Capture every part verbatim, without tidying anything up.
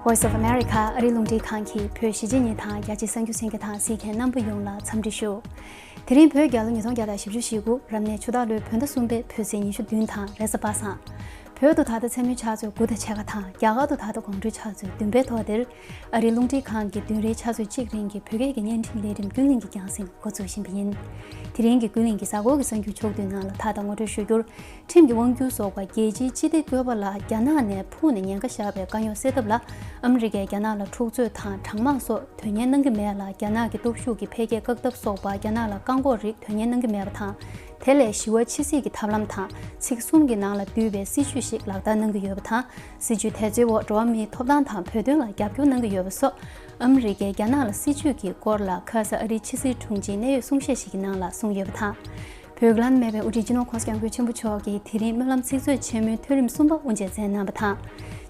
Voice of America ཨ་རིའི་རླུང་འཕྲིན་ཁང་གི་བོད་གཞིས་བྱེས་གཉིས་དང་རྒྱ་ཆེའི་གསར་འགྱུར་གསན་མཁན་དང་གཟིགས་མཁན་རྣམ་པ་ཡོངས་ལ་འཚམས་འདྲི་ཞུ། དེ་རིང་བོད་རྒྱལ་ལོ་ཉིས་སྟོང་བརྒྱ་དང་བཞི་བཅུ་ཞེ་དགུ་རབ་གནས་ཆུ་སྟག་ལོའི་བོད་ཟླ་གསུམ་པའི་བོད་ཚེས་ཉི་ཤུ་བདུན་དང་རེས་གཟའ་པ་སངས། བོད་དུ་ད་ལྟ་མཚན་མོའི་ཆུ་ཚོད་དགུ་དང་ཕྱེད་ཀ་དང་རྒྱ་གར་དུ་ད་ལྟ་དགོང་དྲོའི་ཆུ་ཚོད་བདུན་པའི་ཐོག་དེར། ཨ་རིའི་རླུང་འཕྲིན་ཁང་གི་བདུན་རེའི་ཆུ་ཚོད་གཅིག་རིང་གི་བོད་སྐད་ཀྱི་བརྙན་འཕྲིན་ལས་རིམ་ཀུན་གླེང་གི་རྒྱང་སྲིང་འགོ་འཛུགས་བཞིན་པ་ཡིན། དེ་རིང་གི་ཀུན་གླེང་གི་གཟའ་འཁོར་གྱི་གསར་འགྱུར་ཕྱོགས་བསྡུས་ནང་ལ་མཐའ་དང་ངོ་སྤྲོད་ཞུ་རྒྱུར། ཁྲིམས་ཀྱི་དབང་སྒྱུར་ཚོགས་པ་རྒྱལ་སྤྱིའི་སྤྱི་བདེ་བཀོད་པ་ལ་རྒྱ་ནག་ནས་ཕུགས་ནས་ཉེན་ཁ་ཤར་བའི་དཀའ་རྙོག་སེལ་ཐབས་ལ་ཨ་མི་རི་ཀས་རྒྱ་ནག་ལ་འཁྲུག་རྩོད་དང་གྲང་དམག་སོགས་དོན་གཉེར་གནང་གི་མེད་ལ། རྒྱ་ནག་གི་སྟོབས་ཤུགས་ཀྱི་འཕེལ་རྒྱས་བཀག་ཐབས་སོགས་པ་རྒྱ་ནག་ལ་བཀག་འགོག་རིགས་དོན་གཉེར་གནང་གི་མེད་པ་དང་། དེ་ལས་ཞི་བ་ཕྱི་སྲིད་ཀྱི་ཐབས་ལམ་དང་ཚིག་གསུམ་གྱི་ནང་ལ་འདུས་པའི་སྲིད་ཇུས་ཤིག་ལག་བསྟར་གནང་གི་ཡོད་པ་དང་། སྲིད་ཇུས་དེ་ཚོའི་འོག་འགྲོ་བ་མིའི་ཐོབ་ཐང་དང་བོད་དོན་ལ་རྒྱབ་སྐྱོར་གནང་གི་ཡོད་པ་སོགས། ཨ་མི་རི་ཀས་རྒྱ་ནག་ལ་སྲིད་ཇུས་ཀྱི་སྐོར་ལ་ཁ་ས་ཨ་རིའི་ཕྱི་སྲིད་དྲུང་ཆེའི་གནད་ཡོད་གསུང་བཤད་ཞིག་གི་ནང་ལ་གསུངས་ཡོད་པ་དང་། བོད་ཀྱི་བླ་ན་མེད་པའི་དབུ་ཁྲིད་སྤྱི་ནོར་༸གོང་ས་༸སྐྱབས་མགོན་ཆེན་པོ་མཆོག་གིས་དེ་རིང་སྨོན་ལམ་ཚིག་མཛོད་ཆེན་མོའི་མཐོ་རིམ་གསུམ་པ་དབུ་འབྱེད་མཛད་གནང་བ་དང་།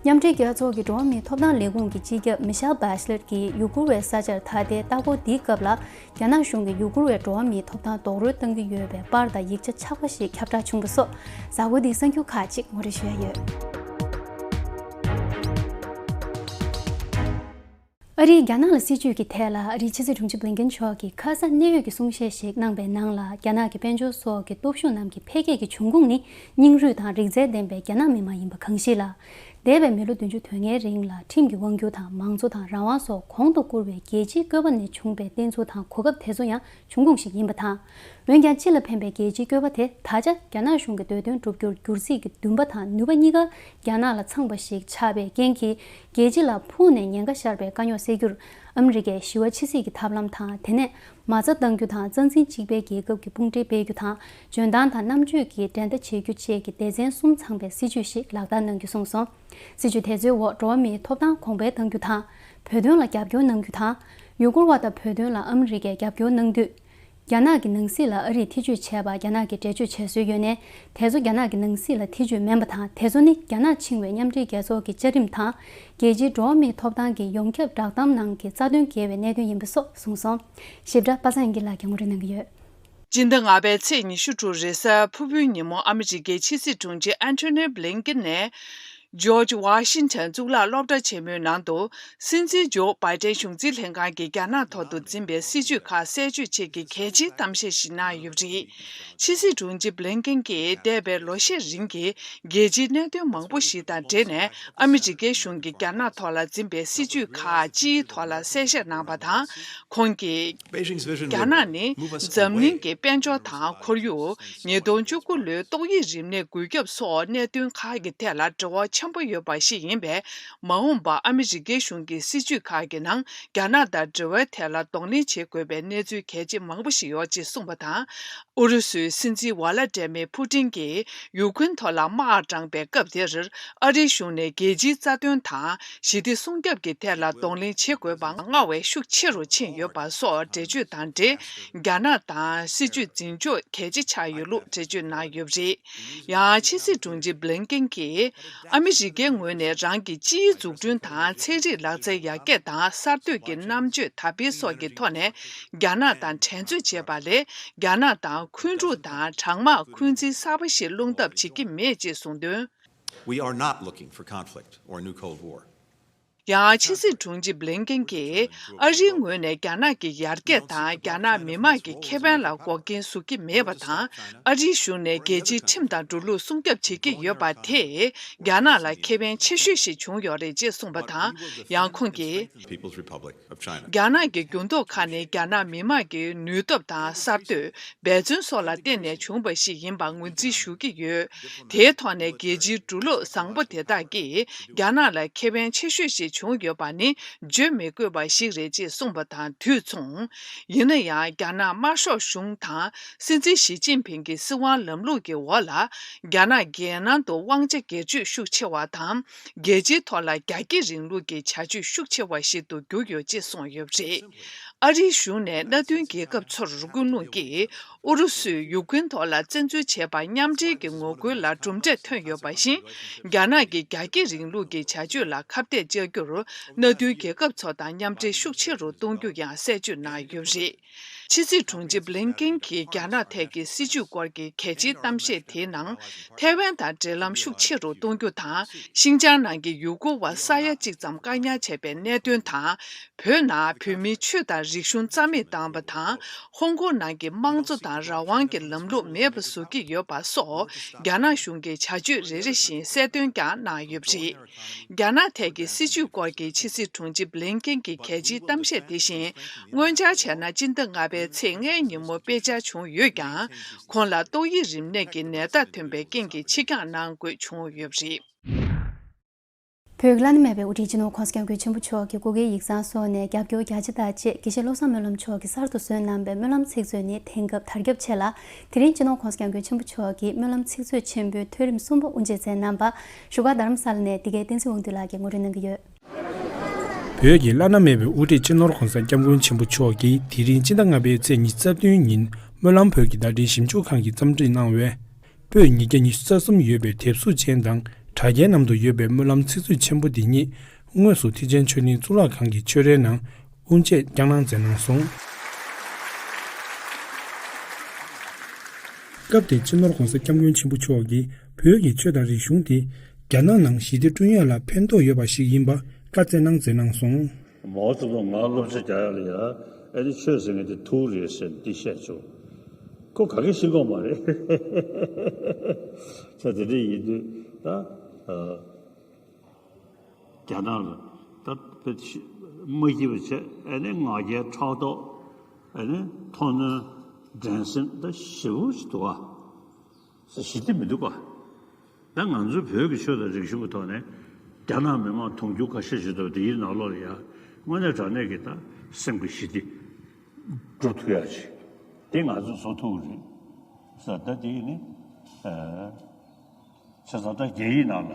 མཉམ་འབྲེལ་རྒྱལ་ཚོགས་ཀྱི་འགྲོ་བ་མིའི་ཐོབ་ཐང་ལས་ཁུངས་ཀྱི་སྤྱི་ཁྱབ་མི་ཤེལ་བྷ་ཤ་ལེཊ་ཀྱིས་ཡུ་གུར་བའི་ས་ཆར་ད་ལྟའི་ལྟ་སྐོར་འདིའི་སྐབས་ལ། རྒྱ་ནག་གཞུང་གིས་ཡུ་གུར་བའི་འགྲོ་བ་མིའི་ཐོབ་ཐང་རྡོག་རོལ་གཏོང་གི་ཡོད་པའི་པར་དང་ཡིག་ཆ་ཆགས་པ་ཞིག་ཁྱབ་བསྒྲགས་བྱུང་བ་སོགས། གཟའ་འཁོར་འདིའི་གསར་འགྱུར་ཁག་ཅིག་ངོ་སྤྲོད་ཞུ་ཡ་ཡོད། ཨ་རིས་རྒྱ་ནག་ལ་སྲིད་ཇུས་ཀྱི་ཐད་ལ་ཨ་རིའི་ཕྱི་སྲིད་དྲུང་ཆེ་བྷི་ལིན་ཀེན་མཆོག་གིས་ཁ་ས་གནད་ཡོད་ཀྱི་གསུང་བཤད་ཞིག་གནང་པའི་ནང་ལ། རྒྱ་ནག་གི་དཔལ་འབྱོར་སོགས་ཀྱི་སྟོབས་ཤུགས་རྣམས་ཀྱི་འཕེལ་རྒྱས་ཀྱི་འབྱུང་ཁུངས་ནི་རྙིང་རུས་དང་རིག་རྩལ་ལྡན་པའི་རྒྱ་ནག་མི་དམངས་ཡིན་པ་གང་ཞིག་ལ། འདས་པའི་མི་ལོ་བདུན་ཅུ་དོན་ལྔའི་རིང་ལ་ཁྲིམས་ཀྱི་དབང་སྒྱུར་དང་མང་གཙོ་དང་རང་དབང་སོགས་གོང་དུ་བཀུར་བའི་རྒྱལ་སྤྱིའི་བཀོད་པ་ནས་བྱུང་པའི་བསྟན་ཚུལ་དང་གོ་སྐབས་དེ་ཚོ་ཡང་འབྱུང་ཁུངས་ཤིག་ཡིན་པ་དང་། འོན་ཀྱང་སྤྱི་ལ་ཕན་པའི་རྒྱལ་སྤྱིའི་བཀོད་པ་དེ་ད་ཆ་རྒྱ་ནག་གཞུང་གི་འདོད་དོན་བསྒྲུབ་རྒྱུར་འགྱུར་སྲིད་ཀྱི་འདུན་པ་དང་ནུས་པ་གཉིས་ཀ་རྒྱ་ནག་ལ་ཚང་བ་ཞིག་ཆགས་པའི་རྐྱེན་གྱིས། རྒྱལ་སྤྱི་ལ་ཕུགས་ནས་ཉེན་ཁ་ཤར་བའི་དཀའ་རྙོག་སེལ་རྒྱུར་ཨ་མི་རི་ཀས་ཞི་བ་ཕྱི་སྲིད་ཀྱི་ཐབས་ལམ་དང་། དེ་ནས་མ་རྩ་གཏང་རྒྱུ་དང་། རྩ་འཛིན་གཅིག་པའི་རྒྱལ་ཁབ་ཀྱི་དཔུང་སྒྲིག་སྤེལ་རྒྱུ་དང་། འཇོན་ཐང་དང་རྣམ་དཔྱོད་ཀྱི་འགྲན་ཟླ་བྱེད་རྒྱུ་བཅས་ཀྱི་སྡེ་ཚན་གསུམ་ཚང་པའི་སྲིད་ཇུས་ཤིག་ལག་བསྟར་གནང་རྒྱུ་གསུངས་སོང་། སྲིད་ཇུས་དེ་ཚོའི་འོག་འགྲོ་བ་མིའི་ཐོབ་ཐང་གོང་འཕེལ་གཏང་རྒྱུ་དང་། བོད་དོན་ལ་རྒྱབ་སྐྱོར་གནང་རྒྱུ་དང་། ཡུ་གུར་བ་དང་བོད་དོན་ལ་ཨ་མི་རི་ཀས་རྒྱབ་སྐྱོར་གནང་དུས། རྒྱ་ནག་གི་ནང་སྲིད་ལ་ཨ་རིས་ཐེ་བྱུས་བྱས་པ་རྒྱ་ནག་གིས་འགྲེལ་བརྗོད་བྱེད་སྲོལ་ཡོད་ནའི། དེ་ཚོ་རྒྱ་ནག་གི་ནང་སྲིད་ལ་ཐེ་བྱུས་མིན་པ་དང་། དེ་ཚོ་ནི་རྒྱ་ནག་ཕྱིང་བའི་མཉམ་འབྲེལ་རྒྱལ་ཚོགས་ཀྱི་བཅའ་ཁྲིམས་དང་། རྒྱལ་སྤྱིའི་འགྲོ་བ་མིའི་ཐོབ་ཐང་གི་ཡོངས་ཁྱབ་བསྒྲགས་གཏམ་ནང་གི་རྩ་དོན་འགལ་བའི་གནད་དོན་ཡིན་པ་སོགས་གསུངས་སོང་། ཞིབ་ཕྲ་པ་སངས་སྐྱིད་ལགས་ཀྱིས་ངོ་སྤྲོད་གནང་གི་ཡོད། སྤྱི་ཟླ་ལྔ་པའི་ཚེས་ཉི་ཤུ་དྲུག་རེས་གཟའ་ཕུར་བུའི་ཉིན་མོ་ཨ་མི་རི་ཀའི་ཕྱི་སྲིད་དྲུང་ཆེ་ཨན་ཐོ་ནི་བྷི་ལིན་ཀེན་ནས། ཇོརྗ་ཝ་ཤིང་ཊོན་གཙུག་ལག་སློབ་གྲྭ་ཆེན་མོའི་ནང་དུ། སྲིད་འཛིན་ཇོ་བྷའི་ཏན་གཞུང་འཛིན་ལྷན་ཁང་གིས་རྒྱ་ནག་ཐོག་ཏུ་འཛིན་པའི་སྲིད་ཇུས་ཁག་གསལ་བརྗོད་ཆེད་ཀྱི་གལ་ཆེའི་གཏམ་བཤད་ཞིག་གནང་ཡོད་པ་རེད། ཕྱི་སྲིད་དྲུང་ཆེ་བྷི་ལིན་ཀེན་གྱིས་འདས་པའི་ལོ་ཤས་རིང་གི་རྒྱལ་སྤྱིའི་གནད་དོན་མང་པོ་ཞིག་དང་འབྲེལ་ནས། ཨ་མི་རི་ཀའི་གཞུང་གིས་རྒྱ་ནག་ཐོག་ལ་འཛིན་པའི་སྲིད་ཇུས་ཁག་སྤྱིའི་ཐོག་ལ་གསལ་བཤད་གནང་བ་དང་། ཁོང་གིས། རྒྱ་ནག་ནི་འཛམ་གླིང་གི་དཔལ་འབྱོར་དང་ཁོར་ཡུག་ཉིས་སྟོང་བཅུ་དགུ་ལོའི་ཏོག་དབྱིབས་རིམས་ནད་འགོས་ཁྱབ་སོགས་གནད་དོན་ཁག་གི་ཐད་ལ་འབྲེལ་བ་ཆེན་པོ་ཡོད་པ་ཞིག་ཡིན་པས། མ་འོངས་པར་ཨ་མི་རི་ཀའི་གཞུང་གི་སྲིད་ཇུས་ཁག་གི་ནང་རྒྱ་ནག་དང་འབྲེལ་བའི་ཐད་ལ་གདོང་ལེན་བྱེད་དགོས་པའི་གནས་ཚུལ་གལ་ཆེ་མང་པོ་ཞིག་ཡོད་ཅེས་གསུངས་པ་དང་། ཨུ་རུ་སུའི་སྲིད་འཛིན་ཝ་ལ་ཏྲེ་མེ་ཕུ་ཏིན་གྱིས་ཡུ་ཁུན་ཐོག་ལ་དམག་དྲངས་པའི་སྐབས་དེར། ཨ་རིའི་གཞུང་ནས་རྒྱལ་སྤྱིའི་རྩ་དོན་དང་ཞི་བདེ་སྲུང་སྐྱོབ་ཀྱི་ཐད་ལ་གདོང་ལེན་བྱེད་དགོས་པ་སྔར་བས་ཤུགས་ཆེ་རུ་ཕྱིན་ཡོད་པ་སོགས་འགྲེལ་བརྗོད་དང་འབྲེལ། རྒྱ་ནག་དང་སྲིད་ཇུས་འཛིན་ཕྱོགས་གལ་ཆེ་ཆགས་ཡོད་ལུགས་འགྲེལ་བརྗོད་གནང་ཡོད་པ་རེད། ཡང་ཕྱི་སྲིད་དྲུང་ཆེ་བྷི་ལིན་ཀེན་གྱིས། ཨ་མི་རི་ཀའི་ངོས་ནས་རང་གི་སྤྱིའི་འཛུགས་སྐྲུན་དང་ཚན་རིག་ལག་རྩལ་ཡར་རྒྱས་དང་གསར་གཏོད་ཀྱི་རྣམ་དཔྱོད་དར་སྤེལ་སོགས་ཀྱི་ཐོག་ནས་རྒྱ་ནག་དང་འགྲན་རྩོད་བྱེད་པ་ལས། རྒྱ་ནག་དང་འཁོན་འཁྲུག་དང་གྲང་དམག་འཁོན་འཛིན་གསར་པ་ཞིག་སློང་ཐབས་བྱེད་ཀྱི་མེད་ཅེས་གསུངས་དོན། We are not looking for conflict or a new Cold War. ཡང་ཕྱི་སྲིད་དྲུང་ཆེ་བྷི་ལིན་ཀེན་གྱིས། ཨ་རིའི་ངོས་ནས་རྒྱ་ནག་གི་ཡར་རྒྱས་དང་རྒྱ་ནག་མི་དམངས་ཀྱི་ཁེ་ཕན་ལ་འགོག་རྐྱེན་བཟོ་གི་མེད་པ་དང་། ཨ་རིའི་གཞུང་ནས་རྒྱལ་སྤྱིའི་ཁྲིམས་དང་འགྲོ་ལུགས་སྲུང་སྐྱོབ་བྱེད་ཀྱི་ཡོད་པ་དེས། རྒྱ་ནག་ལ་ཁེ་ཕན་ཆེ་ཤོས་ཤིག་བྱུང་ཡོད་རེད་ཅེས་གསུངས་པ་དང་། ཡང་ཁོང་གིས། People's Republic of China. རྒྱ་ནག་གི་འགྱུར་ལྡོག་ཁག་ནི་རྒྱ་ནག་མི་དམངས་ཀྱི་ནུས་སྟོབས་དང་གསར་གཏོད། འབད་བརྩོན་སོགས་ལ་བརྟེན་ནས་བྱུང་བ་ཞིག་ཡིན་པ་ངོས་འཛིན་ཞུ་གི་ཡོད། དེའི་ཐོག་ནས་རྒྱལ་སྤྱིའི་འགྲོ་ལུགས་བཟང་པོ་དེ་དག་གིས་རྒྱ་ནག་ལ་ཁེ་ཕན་ཆེ་ཤོས་ཤིག་བྱུང་ཡོད་པ་ནི་བརྗོད་མི་དགོས་པ་ཞིག་རེད་ཅེས་གསུངས་པ་དང་དུས་མཚུངས། ཡིན་ན་ཡང་རྒྱ་ནག་དམར་ཤོག་གཞུང་དང་སྲིད་འཛིན་ཞི་ཅིན་ཕིང་གི་སྲིད་དབང་ལམ་ལུགས་ཀྱི་འོག་ལ། རྒྱ་ནག་རྒྱལ་ནང་དུ་དབང་ཆ་སྒེར་གཅོད་ཤུགས་ཆེ་བ་དང་། རྒྱལ་སྤྱིའི་ཐོག་ལ་རྒྱ་སྐྱེད་རིང་ལུགས་ཀྱི་བྱ་སྤྱོད་ཤུགས་ཆེ་བ་ཞིག་ཏུ་གྱུར་ཡོད་ཅེས་གསུངས་ཡོད་པ་རེད། ཨ་རིའི་གཞུང་ནས་མནའ་མཐུན་རྒྱལ་ཁབ་ཚོར་ཀུན་སློང་གིས། ཨུ་རུ་སུས་ཡུ་ཀེན་ཐོག་ལ་བཙན་འཛུལ་བྱས་པ་མཉམ་འབྲེལ་གྱི་ངོ་རྒོལ་ལ་གྲུབ་འབྲས་ཐོན་ཡོད་པ་བཞིན། རྒྱ་ནག་གི་རྒྱ་སྐྱེད་རིང་ལུགས་ཀྱི་བྱ་སྤྱོད་ལ་ཁ་གཏད་གཅོག་རྒྱུར། མནའ་མཐུན་རྒྱལ་ཁབ་ཚོ་དང་མཉམ་འབྲེལ་ཤུགས་ཆེ་རུ་གཏོང་རྒྱུ་ཡང་གསལ་བརྗོད་གནང་ཡོད་པ་རེད། ཕྱི་སྲིད་དྲུང་ཆེ་བྷི་ལིན་ཀེན་གྱིས་རྒྱ་ནག་ཐད་ཀྱི་སྲིད་བྱུས་སྐོར་གྱི་གལ་ཆེའི་གཏམ་བཤད་དེའི་ནང་། ཐའེ་ཝན་དང་འབྲེལ་ལམ་ཤུགས་ཆེ་རུ་གཏོང་རྒྱུ་དང་། ཤིན་ཅང་ནང་གི་ཡུ་གུར་བ་ས་ཡ་གཅིག་ཙམ་བཀག་ཉར་བྱས་པའི་གནད་དོན་དང་། བོད་ནང་བོད་མིའི་ཆོས་དང་རིག་གཞུང་རྩ་མེད་བཏང་བ་དང་། ཧོང་ཀོང་ནང་གི་དམངས་གཙོ་དང་རང་དབང་གི་ལམ་ལུགས་མེད་པ་བཟོ་གི་ཡོད་པ་སོགས། རྒྱ་ནག་གཞུང་གི་བྱ་སྤྱོད་རེ་རེ་བཞིན་གསལ་སྟོན་ཀྱང་གནང་ཡོད་པ་རེད། རྒྱ་ནག་ཐད་ཀྱི་སྲིད་བྱུས་སྐོར་གྱི་ཕྱི་སྲིད་དྲུང་ཆེ་བྷི་ལིན་ཀེན་གྱི་གལ་ཆེའི་གཏམ་བཤད་དེ་བཞིན། སྔོན་འཆར་བྱས་ན་སྤྱི་ཟླ་ལྔ་པའི་ཚེས་ལྔའི་ཉིན་མོ་སྤེལ་འཆར་བྱུང་ཡོད་ཀྱང་། ཁོང་ལ་ཏོག་དབྱིབས་རིམས་ནད་ཀྱི་ནད་རྟགས་ཐོན་པའི་རྐྱེན་གྱིས་ཕྱིར་འགྱངས་གནང་དགོས་བྱུང་ཡོད་པ་རེད། བོད་ཀྱི་བླ་ན་མེད་པའི་དབུ་ཁྲིད་སྤྱི་ནོར་༸གོང་ས་༸སྐྱབས་མགོན་ཆེན་པོ་མཆོག་གིས་སྐུ་སྒེར་ཡིག་ཚང་སོགས་ནས་རྒྱབ་སྐྱོར་རྒྱ་ཆེ་ལྟར་ཆེད་དགེ་བཤེས་བློ་བཟང་སྨོན་ལམ་མཆོག་གིས་གསར་དུ་བཟོས་གནང་པའི་སྨོན་ལམ་ཚིག་མཛོད་ནི་དེང་སྐབས་དར་ཁྱབ་ཆེ་ལ། དེ་རིང་སྤྱི་ནོར་༸གོང་ས་༸སྐྱབས་མགོན་ཆེན་པོ་མཆོག་གིས་སྨོན་ལམ་ཚིག་མཛོད་ཆེན་པོའི་ཐོན་རིམ་གསུམ་པ་དབུ་འབྱེད་མཛད་གནང་པ། བཞུགས་སྒར་རྡ་རམ་ས་ལ་ནས་འདི་གའི་བསྟན་འཛིན་དབང་འདུས་ལགས་ཀྱིས་ངོ་སྤྲོད་གནང་གི་ཡོད། བོད་ཀྱི་བླ་ན་མེད་པའི་དབུ་ཁྲིད་སྤྱི་ནོར་༸གོང་ས་༸སྐྱབས་མགོན་ཆེན་པོ་མཆོག་གིས་དེ་རིང་སྤྱི་ཟླ་ལྔ་པའི་ཚེས་ཉི་ཤུ་རྩ་བདུན་ཉིན་སྨོན་ལམ་བོད་ཀྱི་བརྡ་འཕྲིན་ཞིབ་འཇུག་ཁང་གིས་རྩོམ་སྒྲིག་གནང་བའི། པོད་ཉིས་བརྒྱ་ཉི་ཤུ་རྩ་གསུམ་ཡོད་པའི་དེབ་གཟུགས་ཅན་དང་དྲ་རྒྱའི་ནང་དུ་ཡོད་པའི་སྨོན་ལམ་ཚིག་མཛོད་ཆེན་པོ་འདི་ཉིད་དངོས་སུ་ཐེག་ཆེན་ཆོས་གླིང་གཙུག་ལག་ཁང་གི་ཆོས་རའི་ནང་དབུ་འབྱེད་བསྐྱངས་གནང་མཛད་གནང་སོང་། སྐབས་དེར་སྤྱི་ནོར་༸གོང་ས་༸སྐྱབས་མགོན་ཆེན་པོ་མཆོག་གིས་བོད་ཀྱི་ཆོས་དང་རིག་གཞུང་དེ་རྒྱ་ནག་ནང་ཞི་བདེ་བསྐྲུན་ཡ་ལ་ཕན་ཐོགས་ཡོད་པ་ཞིག་ཡིན་པ་བཀའ་སྩལ་གནང་མཛད་གནང་སོང་། མའོ་ཙེ་ཏུང་ང་སློབ་གསོ་རྒྱག་ཡ་ལ་ཡ་ཨ་ནི་ཆོས་ཟེར་མཁན་དེ་དུག་རེད་ཟེར་ནས་འདི་བཤད་བྱུང་། ཁོ་ག་གེ་ཤེས་ཀྱི་ཡོད་མ་རེད། ས་དེ་འདྲ་ཡིན་དུས་ད་ཨ་རྒྱ་ནག་ལ་ད་དཔེ་མ་སྐྱིད་པ་བྱས། ཨ་ནི་ང་རྒྱལ་ཕྲག་དོག་ཨ་ནི་མཐོ་གནོན་འགྲན་སེམས་ད་ཞེ་པོ་ཅིག་འདུག་ག་ཞི་བདེ་མི་འདུག་ག་ད་ང་ཚོའི་བོད་ཀྱི་ཆོས་དང་རིག་གཞུང་གི་ཐོག་ནས་རྒྱ་ནག་མི་དམངས་དུང་ཕྱུར་ཁ་ཤས་ཤིག་འདུག་དེའི་ནང་ལོགས་ལ་ཡ་དངོས་གནས་དྲང་གནས་ཀྱི་ད་སེམས་ཀྱི་ཞི་བདེ་འགྲོ་ཐུབ་ཡ་ཅིག་དེ་ང་ཚོས་བཟོ་ཐུབ་ཀྱི་རེད་ཟེར། ད་དེ་ནི་ཨ་བྱས་ཙང་ད་རྒྱ་ཡིག་ནང་ལ་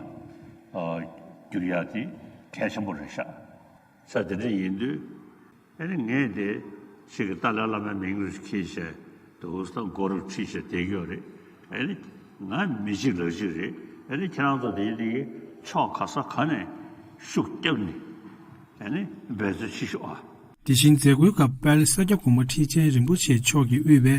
ཨ་བསྒྱུར་ཡ་དེ་གལ་ཆེན་པོ་རེད་ཤག་ས་དེ་འདྲ་ཡིན་དུས། ཨ་ནི་ངས་དེ་ཞིག་གི་ཏཱ་ལའི་བླ་མའི་མིང་རུ་འཁྱེར་བྱས་འདུག་ད་མགོ་རུ་ཁྲིད་བྱས་བསྡད་ཀྱི་ཡོད་རེད། ཨ་ནི་ང་མི་གཅིག་ལག་གཅིག་རེད། ཨ་ནི་ཁྱེད་རང་ཚོ་དེ་དེ་གི་ཕྱོགས་ག་ས་ག་ནས་ཤུགས་བརྒྱབ་ནས་ཨ་ནི་འབད་རྩོལ་བྱེད་ཤོག་ཨ། དེ་བཞིན་མཛད་སྒོའི་སྐབས་དཔལ་ས་སྐྱ་གོང་མ་ཁྲི་ཆེན་རིན་པོ་ཆེ་མཆོག་གིས་དབུས་པའི་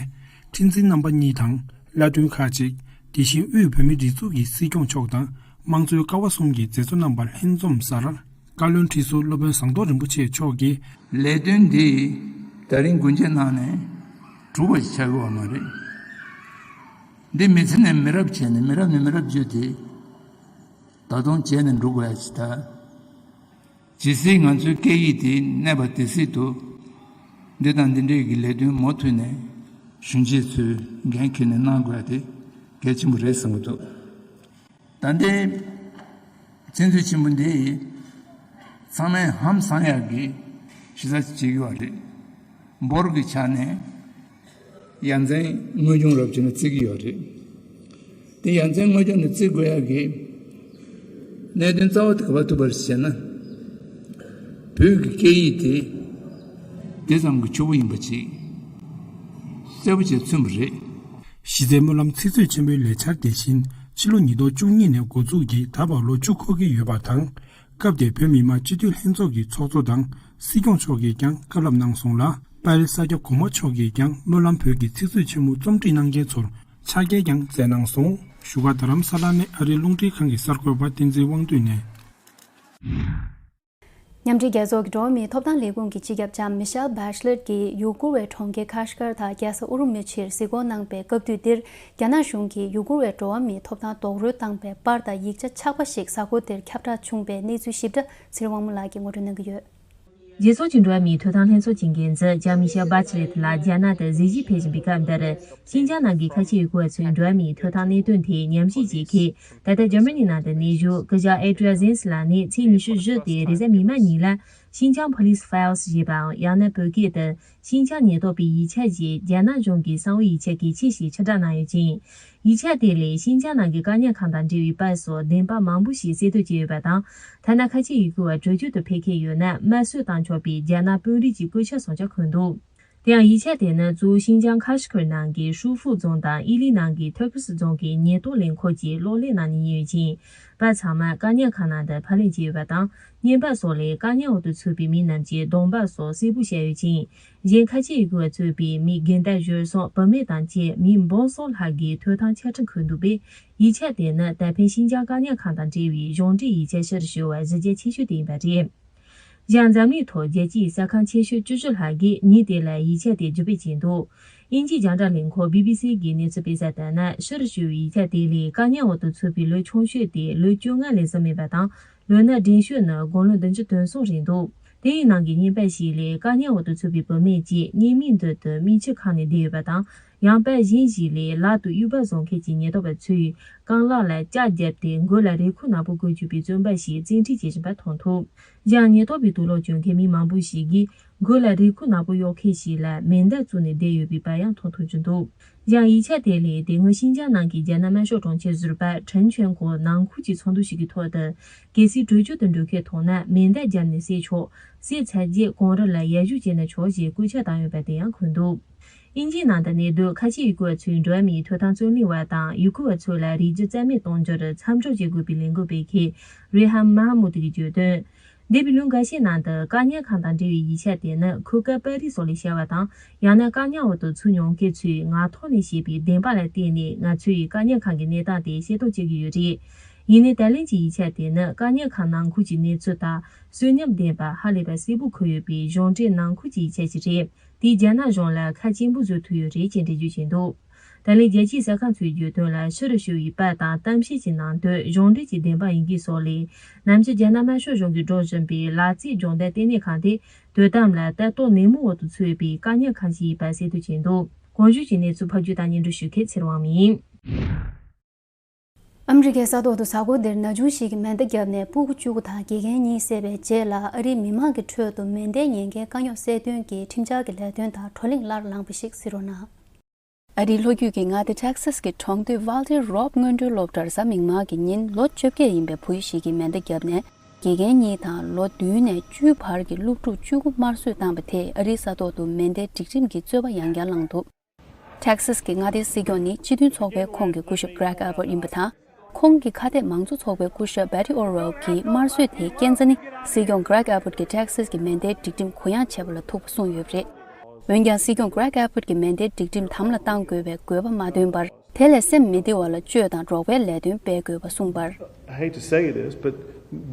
ཁྲི་འཛིན་རྣམ་པ་གཉིས་དང་བླ་སྤྲུལ་ཁག་ཅིག་དེ་བཞིན་དབུས་བོད་མིའི་སྒྲིག་འཛུགས་ཀྱི་སྲིད་སྐྱོང་མཆོག་དང་དམངས་གཙོའི་ཀ་བ་གསུམ་གྱི་མཛད་གཙོ་རྣམ་པ་ལྷན་འཛོམས་སར། བཀའ་བློན་ཁྲི་ཟུར་སློབ་དཔོན་ཟམ་གདོང་རིན་པོ་ཆེ་མཆོག་གིས། ལས་དོན་འདི་ད་རིང་དགུན་ཆ་ནང་ནས་གྲུབ་པ་ཞིག་ཆགས་ཀྱི་ཡོད་མ་རེད། འདི་མི་ཚེ་ནས་མི་རབས་བྱས་ནས་མི་རབས་ནས་མི་རབས་བརྒྱུད་དེ་ད་དུང་བྱས་ནས་འགྲོ་དགོས་ཡ་ཞིག་ད། ཇི་སྲིད་ང་ཚོའི་སྐད་ཡིག་དེ་གནས་པ་དེ་སྲིད་དུ་འདི་དང་འདི་འདྲའི་གི་ལས་དོན་མུ་མཐུད་ནས་གཞོན་སྐྱེས་ཚོས་འགན་འཁྱེར་ནས་གནང་དགོས་ཡ་དེ་གལ་ཆེན་པོ་རེད་བསམ་གྱི་འདུག་ད་ལྟའི་ཚིག་མཛོད་ཆེན་པོ་འདི་ཡིས་ཚང་མས་ཧང་སང་ཡག་གི་གཞི་རྩ་ཅིག་བྱེད་ཀྱི་ཡོད་རེད། འབོར་གྱི་ཆ་ནས་ཡ་མཚན་དངོས་བྱུང་རབ་བྱུང་ལ་བརྩི་གི་ཡོད་རེད། དེ་ཡ་མཚན་དངོས་བྱུང་ལ་བརྩི་དགོས་ཡག་གི་གནད་དོན་རྩ་བ་དེ་ག་པར་ཐུག་པ་རེད་ཟེར་ན། བོད་ཀྱི་སྐད་ཡིག་དེ་དེ་ཙམ་གྱི་ཕྱུག་པོ་ཡིན་པ་ཅིག་གསལ་པོ་བྱས་མཚོན་པ་རེད། གཞི་རྩའི་སྨོན་ལམ་ཚིག་མཛོད་ཆེན་པོའི་ལས་འཆར་དེ་བཞིན་ཕྱི་ལོ་ཉིས་སྟོང་བཅུ་གཉིས་ནས་འགོ་འཛུགས་ཀྱིས་ད་བར་ལོ་བཅུ་འཁོར་གྱི་ཡོད་པ་དང་། སྐབས་དེར་བོད་མི་མང་སྤྱི་འཐུས་ལྷན་ཚོགས་ཀྱི་ཚོགས་གཙོ་དང་སྲིད་སྐྱོང་མཆོག་གིས་ཀྱང་བཀའ་སློབ་གནང་སོང་ལ། དཔལ་ས་སྐྱ་གོང་མ་མཆོག་གིས་ཀྱང་སྨོན་ལམ་བོད་ཀྱི་ཚིག་མཛོད་ཆེན་མོ་རྩོམ་སྒྲིག་གནང་མཁན་ཚོར་ཕྱག་འཁྱེར་ཀྱང་སྩལ་གནང་སོང་། བཞུགས་སྒར་རྡ་རམ་ས་ལ་ནས་ཨ་རིའི་རླུང་འཕྲིན་ཁང་གི་གསར་འགོད་པ་བསྟན་འཛིན་དབང་འདུས་ནས། མཉམ་འབྲེལ་རྒྱལ་ཚོགས་ཀྱི་འགྲོ་བ་མིའི་ཐོབ་ཐང་ལས་ཁུངས་ཀྱི་སྤྱི་ཁྱབ་ལྕམ་མི་ཤེལ་བྷ་ཆི་ལེཊ་ཀྱིས་ཡུ་གུར་བའི་གྲོང་ཁྱེར་ཁ་ཤི་ཀར་དང་རྒྱལ་ས་ཨུ་རུམ་ཆིར་གཟིགས་སྐོར་གནང་པའི་སྐབས་དུས་འདིར། རྒྱ་ནག་གཞུང་གིས་ཡུ་གུར་བའི་འགྲོ་བ་མིའི་ཐོབ་ཐང་རྡོག་རོལ་བཏང་པའི་པར་དང་ཡིག་ཆ་ཆགས་པ་ཞིག་གཟའ་འཁོར་དེར་ཁྱབ་བསྒྲགས་བྱུང་པའི་གནས་ཚུལ་ཞིབ་ཕྲ་ཚེ་རིང་དབང་མོ་ལགས་ཀྱིས་ངོ་སྤྲོད་གནང་གི་ཡོད། རྒྱལ་ཚོགས་ཀྱི་འགྲོ་བ་མིའི་ཐོབ་ཐང་ལྷན་ཚོགས་ཀྱི་འགན་འཛིན་ལྕམ་མི་ཤེལ་བྷ་ཆི་ལེཊ་ལགས་རྒྱ་ནག་ཏུ་གཟིགས་ཞིབ་ཕེབས་བཞིན་པའི་སྐབས་འདིར། ཤིན་ཅང་ནང་གི་ཁ་ཆེ་ཡུ་གུར་བ་ཚོའི་འགྲོ་བ་མིའི་ཐོབ་ཐང་གནད་དོན་ཐད་ཉམས་ཞིབ་བྱེད་མཁན། ད་ལྟ་འཇར་མ་ནི་ནང་དུ་གནས་བཞུགས་སྐུ་ཞབས་ཨེ་ཏྲི་ཡ་ཟེན་སི་ལགས་ནས་ཚེས་ཉི་ཤུ་བཞི་སྟེ་རེས་གཟའ་མིག་དམར་ཉིན་ལ། ཤིན་ཅང་ཕོ་ལིས་ཕའིལ་ཞེས་པའམ་ཡང་ན་བོད་སྐད་དུ། ཤིན་ཅང་ཉེན་རྟོག་པའི་ཡིག་ཆ་ཞེས་རྒྱ་ནག་གཞུང་གི་གསང་བའི་ཡིག་ཆ་གལ་ཆེ་ཞིག་ཕྱིར་བསྒྲགས་གནང་ཡོད་ཅིང་། ཡིག་ཆ་དེ་ལས་ཤིན་ཅང་ནང་གི་བཀག་ཉར་ཁང་དང་འབྲེལ་བའི་པར་སོགས་བདེན་པ་མང་པོ་ཞིག་གསལ་སྟོན་བྱས་ཡོད་པ་དང་། ཐ་ན་ཁ་ཆེ་ཡུ་གུར་བ་བྲོས་བྱོལ་དུ་ཕེབས་མཁན་ཡོད་ན་དམར་གསོད་བཏང་ཆོག་པའི་རྒྱ་ནག་དཔོན་རིགས་ཀྱི་བཀོད་ཁྱབ་བཟོ་འཆར་འཁོད་འདུག་དེ་ཡང་ཡིག་ཆ་དེ་ནི་གཙོ་བོ་ཤིན་ཅང་ཁ་ཤི་ཁུར་ནང་གི་ཧྲུའུ་ཧྥུའུ་རྫོང་དང་ཨི་ལི་ནང་གི་ཐོ་ཁི་སི་རྫོང་གི་ཉེན་རྟོག་ལས་ཁུངས་ཀྱིས་གློག་ཀླད་ནང་ནས་རྙེད་ཡོད་ཅིང་། པ་ཚང་མ་བཀག་ཉར་ཁང་ནང་དུ་ཕབ་ལེན་བྱས་ཡོད་པ་དང་། བརྙན་པར་སོགས་ལས་བཀག་ཉར་འོག་ཏུ་ཚུད་པའི་མིའི་རྣམས་ཀྱི་གདོང་པ་སོགས་གསལ་པོ་བཤད་ཡོད་ཅིང་། གཞན་ཁ་ཆེ་ཡུལ་སྐོར་བ་གཙོས་པའི་མི་དགུ་ཟླ་བཞི་སོགས་བུད་མེད་དང་བཅས་མི་འབུམ་གསུམ་ལྷག་གི་ཐོབ་ཐང་ཆ་འཕྲིན་འཁོད་འདུག་པས། ཡིག་ཆ་དེ་ནི་ཏའེ་ཕིན་ཤིན་ཅང་བཀག་ཉར་ཁང་དང་འབྲེལ་བའི་གཞུང་འབྲེལ་ཡིག་ཆ་ཕྱིར་ཞུ་བར་གཞི་རྒྱ་ཆེ་ཤོས་དེ་ཡིན་པ་རེད། ཡང་འཛམ་གླིང་ཐོག་རྒྱལ་སྤྱིའི་གསར་ཁང་ཆེ་ཤོས་བཅུ་བཞི་ལྷག་གིས་ཉིན་དེ་ལ་ཡིག་ཆ་དེ་བརྒྱུད་སྤེལ་བྱས་འདུག་དབྱིན་ཇིའི་རྒྱང་བསྒྲགས་ལས་ཁུངས་བི་བི་སི་གིས་གནས་ཚུལ་སྤེལ་གསལ་ལྟར་ན། ཕྱིར་ཞུ་བའི་ཡིག་ཆ་དེ་ལས་བཀག་ཉར་འོག་ཏུ་ཚུད་པའི་ལོ་ཆུང་ཤོས་དེ་ལོ་བཅོ་ལྔ་ལས་ཟིན་མེད་པ་དང་། ལོ་ན་རྒན་ཤོས་ནི་དགུང་ལོ་བདུན་ཅུ་དོན་གསུམ་རེད་འདུག་དེ་ཡི་ནང་གི་བརྙན་པར་ཞིག་ལས་བཀག་ཉར་འོག་ཏུ་ཚུད་པའི་བུད་མེད་ཅིག་བརྙན་མིག་མདུན་དུ་མིག་ཆུ་ཁང་ནས་བསྡད་ཡོད་པ་དང་། ཡང་པར་གཞན་ཞིག་ལས་ལག་ཏུ་དབྱུག་པ་བཟུང་མཁན་གྱི་ཉེན་རྟོག་པ་ཚོས་རྐང་ལག་ལ་ལྕགས་བརྒྱབ་སྟེ་མགོ་ལ་རེ་ཁུག་ནག་པོ་བཀོལ་བཅུག་པའི་བཙོན་པ་ཞིག་བཙན་ཁྲིད་བྱེད་བཞིན་པ་མཐོང་ཐུབ། ཡང་ཉེན་རྟོག་པའི་དུག་སློག་གྱོན་མཁན་མི་མང་པོ་ཞིག་གིས་མགོ་ལ་རེ་ཁུག་ནག་པོ་གཡོག་མཁན་ཞིག་ལ་མེ་མདའ་བཙུགས་ནས་བསྡད་ཡོད་པའི་པར་ཡང་མཐོང་ཐུབ་ཀྱི་འདུག་ཡང་ཡིག་ཆ་དེ་ལས་དེ་སྔོན་ཤིན་ཅང་ནང་གི་རྒྱ་ནག་དམར་ཤོག་གྲོང་ཁྱེར་ཟུར་པ་ཁྲེན་ཆོན་གོ་ནང་ཁུལ་གྱི་ཚོགས་འདུ་ཞིག་གི་ཐོག་ཏུ་གལ་སྲིད་གྲོས་ཆོད་དུ་འགྲོ་མཁན་མཐོང་ན་མེ་མདའ་བརྒྱབ་ནས་བསད་ཆོག་བསད་ཚར་རྗེས་གོང་རིམ་ལ་ཡར་ཞུ་བྱས་ན་ཆོག་ཅེས་སྐུལ་ལྕག་བཏང་ཡོད་པ་དེ་ཡང་འཁོད་འདུག་དབྱིན་ཇིའི་ནང་དུ་གནས་སྡོད་ཁ་ཆེའི་ཡུལ་སྐོར་བ་ཚོའི་འགྲོ་བ་མིའི་ཐོབ་ཐང་རྩོད་ལེན་པ་དང་ཡུལ་སྐོར་བ་ཚོ་ལ་རིག་རྒྱུ་རྩ་མེད་གཏོང་རྒྱུར་མཚམས་འཇོག་བྱེད་དགོས་པའི་ལས་འགུལ་སྤེལ་མཁན་རི་ཧམ་མ་ཧ་མུ་ཏི་གིས་བརྗོད་དོན། འདས་པའི་ལོ་འགའ་ཤས་ནང་དུ་བཀག་ཉར་ཁང་དང་འབྲེལ་བའི་ཡིག་ཆ་དེ་ནི་ཁུ་ཀ་པ་རི་སོགས་ལས་བཤད་པ་དང་། ཡང་ན་བཀག་ཉར་འོག་ཏུ་ཚུད་མྱོང་མཁན་ཚོས་ངག་ཐོག་ནས་བཤད་པའི་བདེན་པ་ལ་བརྟེན་ནས་ང་ཚོས་བཀག་ཉར་ཁང་གི་གནས་སྟངས་དེ་ཤེས་རྟོགས་བྱེད་ཀྱི་ཡོད་རེད། ཡིན་ནའི་ད་ལན་གྱི་ཡིག་ཆ་དེ་ནི་བཀག་ཉར་ཁང་ནང་ཁུལ་གྱི་གནས་ཚུལ་དང་གསོན་ཉམས་ལྡན་པ་ཧ་ལས་པ་གསལ་པོ་འཁོད་ཡོད་པའི་གཞུང་འབྲེལ་ནང་ཁུལ་གྱི་ཡིག་ཆ་ཞིག་རེད། དེས་རྒྱ་ནག་གཞུང་ལ་ཁ་སྐྱེངས་པོ་བཟོ་ཐུབ་ཡོད་རེད་ཅེས་འགྲེལ་བརྗོད་བྱས་འདུག་ད་ལན་རྒྱལ་སྤྱིའི་གསར་ཁང་ཚོས་བརྗོད་དོན་ལ་ཕྱིར་ཞུ་བའི་པར་དང་གཏམ་བཤད་ཀྱི་ནང་དོན་གཞུང་འབྲེལ་གྱི་བདེན་དཔང་ཡིན་གྱི་སོགས་ལས། ནམ་རྒྱུན་རྒྱ་ནག་དམར་ཤོག་གཞུང་གིས་སྒྲོག་བཞིན་པའི་ལག་རྩལ་སྦྱོང་བརྡར་ལྟེ་གནས་ཁང་དེ་དོ་དམ་ལ་ལྟ་རྟོག་ནན་མོའི་འོག་ཏུ་ཚུད་པའི་བཀག་ཉར་ཁང་ཞིག་ཡིན་པ་གསལ་སྟོན་བྱས་འདུག་གོང་ཞུས་ཀྱི་གནས་ཚུལ་ཕབ་སྒྱུར་དང་སྙན་སྒྲོན་ཞུ་མཁན་ཚེ་རིང་དབང་མོ་ཡིན། ཨ་མི་རི་ཀའི་ས་ཐོག་ཏུ་གཟའ་འཁོར་འདིར་ན་ཆུང་ཞིག་གིས་མེ་མདའ་བརྒྱབ་ནས་སྤུ་གུ་བཅུ་དགུ་དང་དགེ་རྒན་གཉིས་བསད་པའི་རྗེས་ལ། ཨ་རིའི་མི་མང་གི་ཁྲོད་དུ་མེ་མདའ་ཉེན་ཁའི་དཀའ་རྙོག་སེལ་དོན་གྱི་ཁྲིམས་འཆར་གྱི་ལས་དོན་དང་བགྲོ་གླེང་སླར་ལངས་པ་ཞིག་གཟིགས་རོགས་གནང་། ཨ་རིའི་ལྷོ་རྒྱུད་ཀྱི་མངའ་སྡེ་ཊེག་སཱས་ཀྱི་གྲོང་སྡེ་ཝལ་ཏེར་རོབ་སྔོན་འགྲོའི་སློབ་གྲྭར་གཟའ་མིག་དམར་གྱི་ཉིན་ལོ་བཅོ་བརྒྱད་ཡིན་པའི་བུ་ཞིག་གིས་མེ་མདའ་བརྒྱབ་ནས། དགེ་རྒན་གཉིས་དང་ལོ་བདུན་ནས་བཅུའི་བར་གྱི་སློབ་ཕྲུག་བཅུ་དགུ་དམར་གསོད་བཏང་པ་དེས་ཨ་རིའི་ས་ཐོག་ཏུ་མེ་མདའི་སྒྲིག་ཁྲིམས་ཀྱི་རྩོད་པ་ཡང་བསྐྱར་བསླངས་འདུག་ཊེག་སཱས་ཀྱི་མངའ་སྡེའི་སྲིད་སྐྱོང་ནི་སྤྱི་མཐུན་ཚོགས་པའི་ཁོངས་ཀྱི་སྐུ་ཞབས་Greg Abbott ཡིན་པ་དང་། ཁོང་གི་ཁ་གཏད་མང་གཙོ་ཚོགས་པའི་སྐུ་ཞབས་Beto O'Rourke གིས་དམར་གསོད་དེའི་རྐྱེན་རྩ་ནི། སྲིད་སྐྱོང་Greg Abbott གིས་ཊེག་སཱས་ཀྱི་མེ་མདའི་སྒྲིག་ཁྲིམས་གུ་ཡངས་བྱས་པ་ལ་ཐུག་པ་གསུངས་ཡོད་པ་རེད། འོན་ཀྱང་། སྲིད་སྐྱོང་Greg Abbott གྱིས་མེ་མདའི་སྒྲིག་ཁྲིམས་དམ་ལ་གཏང་དགོས་པའི་དགོས་པ་མ་བཏོན་པར། དེ་ལས་སེམས་མི་བདེ་བ་ལ་བཅོས་དང་རོགས་པའི་ལས་དོན་སྤེལ་དགོས་པ་གསུངས་པར། I hate to say this, but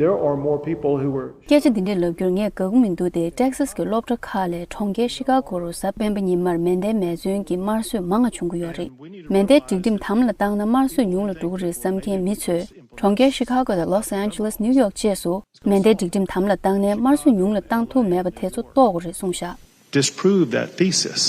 there are more people who were སྐད་ཆ་འདི་འདྲ་ལབ་རྒྱུར་ངས་དགའ་པོ་མི་འདུག་སྟེ། ཊེག་སཱས་ཀྱི་སློབ་གྲྭ་ཁག་ལས་གྲོང་ཁྱེར་ཤི་ཀ་གོ་རུ་གཟའ་སྤེན་པ་ཉིན་མར་མེ་མདའི་མེ་མཚོན་གྱི་དམར་གསོད་མང་བ་བྱུང་གི་ཡོད་རེད། མེ་མདའི་སྒྲིག་ཁྲིམས་དམ་ལ་བཏང་ན་དམར་གསོད་ཉུང་ལ་འགྲོ་གི་རེད་བསམ་མཁན་མི་ཚོས། གྲོང་ཁྱེར་ཤི་ཀ་གོ་དང་ལོས་ཨན་ཇེ་ལེས། ནིའུ་ཡོག་བཅས་སུ་མེ་མདའི་སྒྲིག་ཁྲིམས་དམ་ལ་བཏང་ནས་དམར་གསོད་ཉུང་ལ་བཏང་ཐུབ་མེད་པ་དེ་ཚོ་རྟོགས་དགོས་རེད་གསུངས་བཞག disprove that thesis.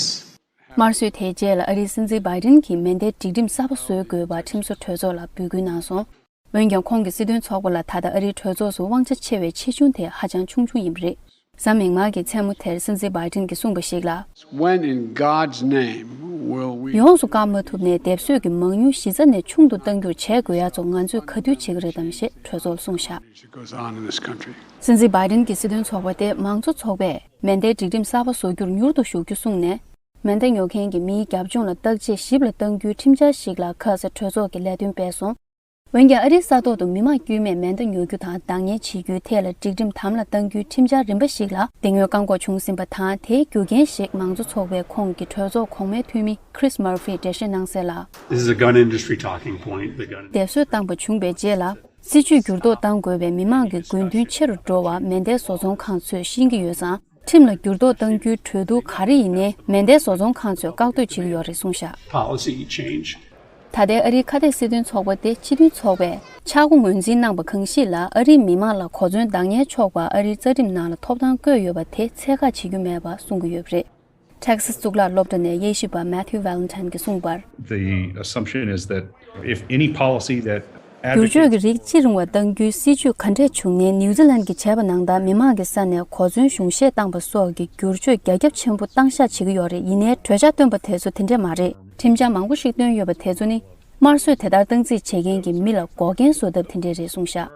དམར་གསོད་དེའི་རྗེས་ལ་ཨ་རིའི་སྲིད་འཛིན་བྷའི་ཌེན་གྱིས་མེ་མདའི་སྒྲིག་ཁྲིམས་གསར་པ་བཟོ་དགོས་པར་ཁྲིམས་བཟོ་གྲོས་ཚོགས་ལ་འབོད་སྐུལ་གནང་སོང་། འོན་ཀྱང་། ཁོང་གི་སྲིད་དོན་ཚོགས་པ་ལ་ད་ལྟ་ཨ་རིའི་གྲོས་ཚོགས་སུ་དབང་ཆ་ཆེ་བའི་ཆེ་ཆུང་དེ་ཧ་ཅང་ཆུང་ཆུང་ཡིན་པ་རེད། གཟའ་མིག་དམར་གྱི་མཚན་མོ་དེར་སྲིད་འཛིན་བྷའི་ཌེན་གྱིས་གསུངས་པ་ཞིག་ལ། When in God's name will we ཡོངས་སུ་བཀག་མ་ཐུབ་ནས་སྡེབ་གསོད་ཀྱི་མང་ཉུང་གཞི་རྩ་ནས་ཆུང་དུ་གཏང་རྒྱུར་བྱེད་དགོས་ཡ་ཚོ་ང་ཚོས་ག་དུས་བྱེད་ཀྱི་རེད་དམ་ཞེས་གྲོས་ཚོགས་ལ་གསུངས་བཞག It goes on in this country. སྲིད་འཛིན་བྷའི་ཌེན་གྱི་སྲིད་དོན་ཚོགས་པ་དེ་མང་གཙོ་ཚོགས་པས་མེ་མདའི་སྒྲིག་ཁྲིམས་གསར་པ་བཟོ་རྒྱུར་མྱུར་དུ་ཞུགས་རྒྱུ་གསུངས་ནས། མེ་མདའ་ཉོ་མཁན་གྱི་མིའི་རྒྱབ་ལྗོངས་ལ་བརྟག་དཔྱད་ཞིབ་ལ་གཏང་རྒྱུའི་ཁྲིམས་འཆར་ཞིག་ལ་ཁ་གསལ་གྲོས་ཚོགས་ཀྱིས་ལས་དོན་སྤེལ་སོང་། འོན་ཀྱང་། ཨ་རིའི་ས་ཐོག་ཏུ་མི་མང་དཀྱུས་མས་མེ་མདའ་ཉོ་རྒྱུ་དང་བདག་གཉེར་བྱེད་རྒྱུའི་ཐད་ལ་སྒྲིག་ཁྲིམས་དམ་ལ་གཏང་རྒྱུའི་ཁྲིམས་འཆར་རིམ་པ་ཞིག་ལ་དེ་སྔོན་བཀག་འགོག་བྱུང་ཟིན་པ་དང་། དེའི་རྒྱུ་རྐྱེན་ཞིག་མང་གཙོ་ཚོགས་པའི་ཁོངས་ཀྱི་གྲོས་ཚོགས་གོང་མའི་འཐུས་མི་Chris Murphy འགྲེལ་བཤད་གནང་གསལ་ལ། This is a gun industry talking point. The gun སྡེབ་གསོད་བཏང་པ་བྱུང་བའི་རྗེས་ལ། སྲིད་ཇུས་འགྱུར་ལྡོག་གཏང་དགོས་པའི་མི་མང་གི་དགོས་འདུན་ཆེ་རུ་འགྲོ་བ་མེ་མདའི་བཟོ་ཚོང་ཁང་ཚོས་ཤེས་ཀྱི་ཡོད་ཙང་། ཁྲིམས་ལ་འགྱུར་ལྡོག་གཏང་རྒྱུའི་གྲོས་བསྡུར་ག་རེ་ཡིན་ནའི་མེ་མདའི་བཟོ་ཚོང་ཁང་ཚོས་བཀག་སྡོད་བྱེད་ཀྱི་ཡོད་རེད་གསུངས་བཞག Policy change. ད་ལྟའི་ཨ་རིའི་ཁ་གཏད་སྲིད་དོན་ཚོགས་པ་དེ་སྤྱི་མཐུན་ཚོགས་པས་ཆག་སྒོ་ངོས་འཛིན་གནང་པ་གང་ཞིག་ལ་ཨ་རིའི་མི་མང་ལ་གོ་མཚོན་བདག་གཉེར་ཆོག་པ་ཨ་རིའི་རྩ་ཁྲིམས་ནང་ལ་ཐོབ་ཐང་བཀོད་ཡོད་པ་དེ་ཚད་བཀག་བྱེད་རྒྱུ་མེད་པ་གསུང་གི་ཡོད་པ་རེད། ཊེག་སཱས་གཙུག་ལག་སློབ་གྲྭ་ནས་དབྱེ་ཞིབ་པ་Matthew Valentine གྱིས་གསུངས་པར། The assumption is that if any policy that སྒྱུར་བཅོས་ཀྱི་རིགས་ཅི་རུང་བ་གཏང་རྒྱུའི་སྲིད་ཇུས་ག་འདྲས་བྱུང་ནའི་ནིའུ་ཛི་ལན་གྱིས་བྱས་པ་ནང་ལྟར་མི་མང་གི་ས་ནས་གོ་མཚོན་གཞུང་བཞེས་བཏང་པ་སོགས་ཀྱི་སྒྱུར་བཅོས་རྒྱ་ཁྱབ་ཆེན་པོ་བཏང་བཞག་བྱེད་ཀྱི་ཡོད་རེད། ཡིན་ནའི་གྲོས་འཆར་བཏོན་པ་དེ་ཚོ་དེ་འདྲས་མ་རེད། ཁྲིམས་འཆར་མང་པོ་ཞིག་བཏོན་ཡོད་པ་དེ་ཚོ་ནི་དམར་གསོད་དེ་ལྟར་བཏང་རྩིས་བྱེད་མཁན་གྱི་མི་ལ་འགོག་རྐྱེན་བཟོ་ཐབས་དེ་འདྲས་རེད་གསུངས་བཞག་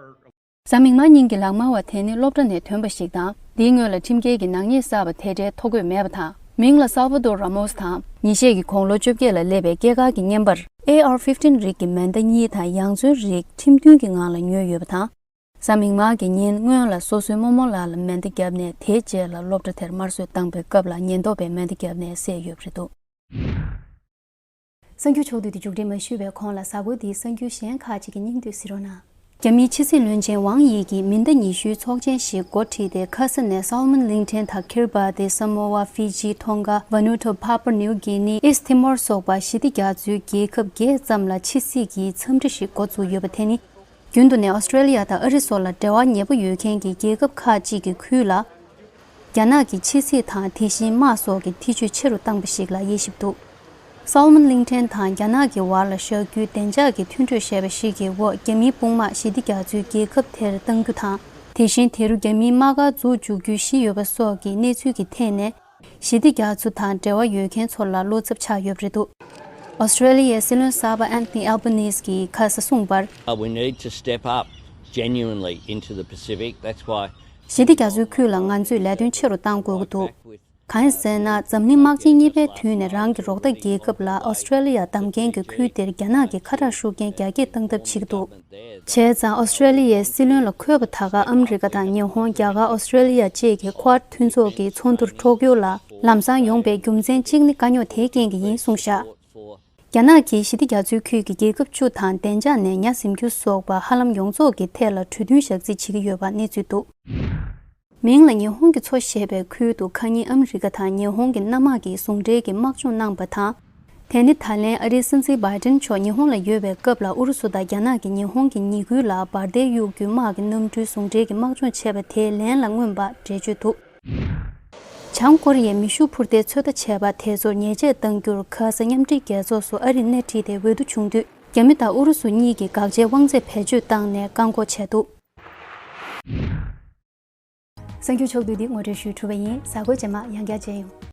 གཟའ་མིག་དམར་ཉིན་གྱི་ལག་དམར་བ་དེ་ནི་སློབ་གྲྭ་ནས་ཐོན་པ་ཞིག་དང་། འདིའི་སྔོན་ལ་ཁྲིམས་འགལ་གྱི་ནག་ཉེས་བསགས་པ་དེ་འདྲའི་ཐོ་འགོད་མེད་པ་དང་ མིང་ལ་སཱལ་ཝ་དོ་ར་མོས་དང་། ཉིན་ཤས་ཀྱི་གོང་ལོ་བཅོ་བརྒྱད་ལ་སླེབས་པའི་སྐྱེས་སྐར་གྱི་བརྙན་པར་ཨེ་ཨར་ཕིབ་ཊིན་རིགས་ཀྱི་མེ་མདའ་གཉིས་དང་ཡང་རྩོན་རིགས་ཁྲིམས་མཐུན་གྱི་ངང་ལ་ཉོས་ཡོད་པ་དང་། གཟའ་མིག་དམར་གྱི་ཉིན་སྔོན་ལ་སོ་སོའི་རྨོ་མོ་ལགས་ལ་མེ་མདའ་བརྒྱབ་ནས། དེའི་རྗེས་ལ་སློབ་གྲྭ་དེར་དམར་གསོད་བཏང་པའི་སྐབས་ལ་ཉེན་རྟོག་པས་མེ་མདའ་བརྒྱབ་ནས་བསད་ཡོད་པ་རེད་འདུག། གསར་འགྱུར་ཕྱོགས་བསྡུས་དེ་མཇུག་སྒྲིལ་མ་ཞུས་པའི་གོང་ལ་གཟའ་འཁོར་འདིའི་གསར་འགྱུར་གཞན་ཁག་ཅིག་གི་སྙིང་བསྡུས་གཟིགས་རོགས་གནང་། རྒྱ་མིའི་ཕྱི་སྲིད་བློན་ཆེན་ཝང་དབྱི་གིས་མེ་མདའ་ཉི་ཤུའི་ཚོགས་ཆེན་ཞིག་འགོ་ཁྲིད་དེ། ཁ་ས་ནས་སོ་ལོ་མོན་གླིང་ཕྲན་དང་ཁིར་བ་ཏི། ས་མོ་ཝ། ཧྥི་ཇི། ཐོང་ག། ཝ་ནུ་ཐུ། ཕ་པ་ནིའུ་གི་ནི། ཨིསྟ་ཐི་མོར་སོགས་པ་ཞི་བདེ་རྒྱ་མཚོའི་རྒྱལ་ཁབ་བརྒྱད་ཙམ་ལ་ཕྱི་སྲིད་ཀྱི་འཚམས་འདྲི་ཞིག་འགོ་བཙུགས་ཡོད་པ་དེ་ནི། རྒྱུན་དུ་ནས་ཨོ་སི་ཀྲེ་ལི་ཡ་དང་ཨ་རི་སོགས་ལ་འབྲེལ་བ་ཉེ་པོ་ཡོད་མཁན་གྱི་རྒྱལ་ཁབ་ཁག་ཅིག་གི་ཁུལ་ལ། རྒྱ་ནག་གི་ཕྱི་སྲིད་དང་དེ་བཞིན་དམག་སོགས་ཀྱི་ཐེ་བྱུས་ཆེ་རུ་བཏང་པ་ཞིག་ལ་དབྱེ་ཞིབ་འདུག། སོ་ལོ་མོན་གླིང་ཕྲན་དང་རྒྱ་ནག་གི་བར་ལ་བཞག་རྒྱུའི་བདེ་འཇགས་ཀྱི་མཐུན་གྲོས་ཞེས་པ་ཞིག་གི་འོག་རྒྱ་མིའི་དཔུང་དམག་ཞི་བདེ་རྒྱ་མཚོའི་རྒྱལ་ཁབ་དེར་གཏང་རྒྱུ་དང་། དེ་བཞིན་དེ་རུ་རྒྱ་མིའི་དམག་སྒར་འཛུགས་འཇུག་རྒྱུའི་གཞི་ཡོད་པ་སོགས་ཀྱི་གནས་ཚུལ་གྱི་ཐད་ནས། ཞི་བདེ་རྒྱ་མཚོ་དང་འབྲེལ་བ་ཡོད་མཁན་ཚོ་ལ་བློ་འཚབ་ཆགས་ཡོད་པ་རེད་འདུག། ཨོ་སི་ཀྲེ་ལི་ཡའི་སྲིད་བློན་གསར་པ་ཨན་ཐོ་ནི་ཨལ་བྷ་ནིས་ཀྱིས་ཁ་ས་གསུངས་པར། Uh, we need to step up genuinely into the Pacific. That's why ཞི་བདེ་རྒྱ་མཚོའི་ཁུལ་ལ་ང་ཚོས་ལས་དོན་ཆེ་རུ་གཏང་དགོས་ཀྱི་འདུག། གང་ཡིན་ཟེར་ན། འཛམ་གླིང་དམག་ཆེན་གཉིས་པའི་དུས་ནས་རང་གི་རོགས་ཟླ་རྒྱལ་ཁབ་ལ་ཨོ་སི་ཀྲེ་ལི་ཡ་བདམས་མཁན་གྱི་ཁུལ་དེར་རྒྱ་ནག་གིས་ཁ་བྲལ་ཤུགས་རྐྱེན་རྒྱ་སྐྱེད་གཏང་ཐབས་བྱེད་ཀྱི་འདུག། བྱས་ཙང་ཨོ་སི་ཀྲེ་ལི་ཡའི་སྲིད་བློན་ལ་འཁོད་པ་ད་ག་ཨ་མི་རི་ཀ་དང་ཉི་ཧོང་། རྒྱ་གར། ཨོ་སི་ཀྲེ་ལི་ཡ་བཅས་ཀྱི་ཁུ་ཝཱཌ་མཐུན་ཚོགས་ཀྱི་ཚོགས་འདུར་ཊོ་ཀྱོ་ལ་ལམ་སང་ཡོང་པའི་རྒྱུ་མཚན་གཅིག་ནི་དཀའ་རྙོག་དེའི་རྐྱེན་གྱིས་ཡིན་གསུངས་བཞག། རྒྱ་ནག་གིས་ཞི་བདེ་རྒྱ་མཚོའི་ཁུལ་གྱི་རྒྱལ་ཁབ་བཅུ་དང་བདེ་འཇགས་ནས་ཉ་ཟིན་རྒྱུ་སོགས་པ་ཧ་ལམ་ཡོངས་རྫོགས་ཀྱི་ཐད་ལ་གྲོས་མཐུན་བཞག་རྩིས་བྱེད་ཀྱི་ཡོད་པ་གནས་ཚུལ་འདུག། མིང་ལ་ཉི་ཧོང་གི་མཚོ་ཞེས་པའི་ཁུལ་དུ་ཁ་ཉིན་ཨ་མི་རི་ཀ་དང་ཉི་ཧོང་གི་གནམ་དམག་གིས་ཟུང་འབྲེལ་གྱིས་དམག་སྦྱོང་གནང་པ་དང་། དེ་ནི་ད་ལན་ཨ་རིའི་སྲིད་འཛིན་བྷའི་ཏིན་མཆོག་ཉི་ཧོང་ལ་ཡོད་པའི་སྐབས་ལ་ཨུ་རུ་སུ་དང་རྒྱ་ནག་གིས་ཉི་ཧོང་གི་ཉེ་ཁུལ་ལ་འབར་མདེལ་གཡུག་རྒྱུའི་དམག་གི་གནམ་གྲུའི་ཟུང་འབྲེལ་གྱིས་དམག་སྦྱོང་བྱས་པ་དེའི་ལན་ལ་མངོན་པ་འགྲེལ་བརྗོད་འདུག། བྱང་ཀོ་རི་ཡས་མེ་ཤུགས་འཕུར་མདེལ་ཚོད་ལྟ་བྱས་པ་དེ་ཚོར་ཉེས་ཆད་གཏང་རྒྱུར་ཁ་ས་མཉམ་འབྲེལ་རྒྱལ་ཚོགས་སུ་ཨ་རི་སྣེ་ཁྲིད་དེ་འོས་བསྡུ་བྱུང་དུས། རྒྱ་མི་དང་ཨུ་རུ་སུ་གཉིས་ཀྱིས་དགག་བྱའི་དབང་ཚད་བེད་སྤྱོད་བཏང་ནས་བཀག་འགོག་བྱས་འདུག། གསར་འགྱུར་ཕྱོགས་བསྡུས་འདི་ངོ་སྤྲོད་ཞུས་གྲུབ་པ་ཡིན། གཟའ་འཁོར་རྗེས་མ་ཡང་བསྐྱར་མཇལ་ཡོང་།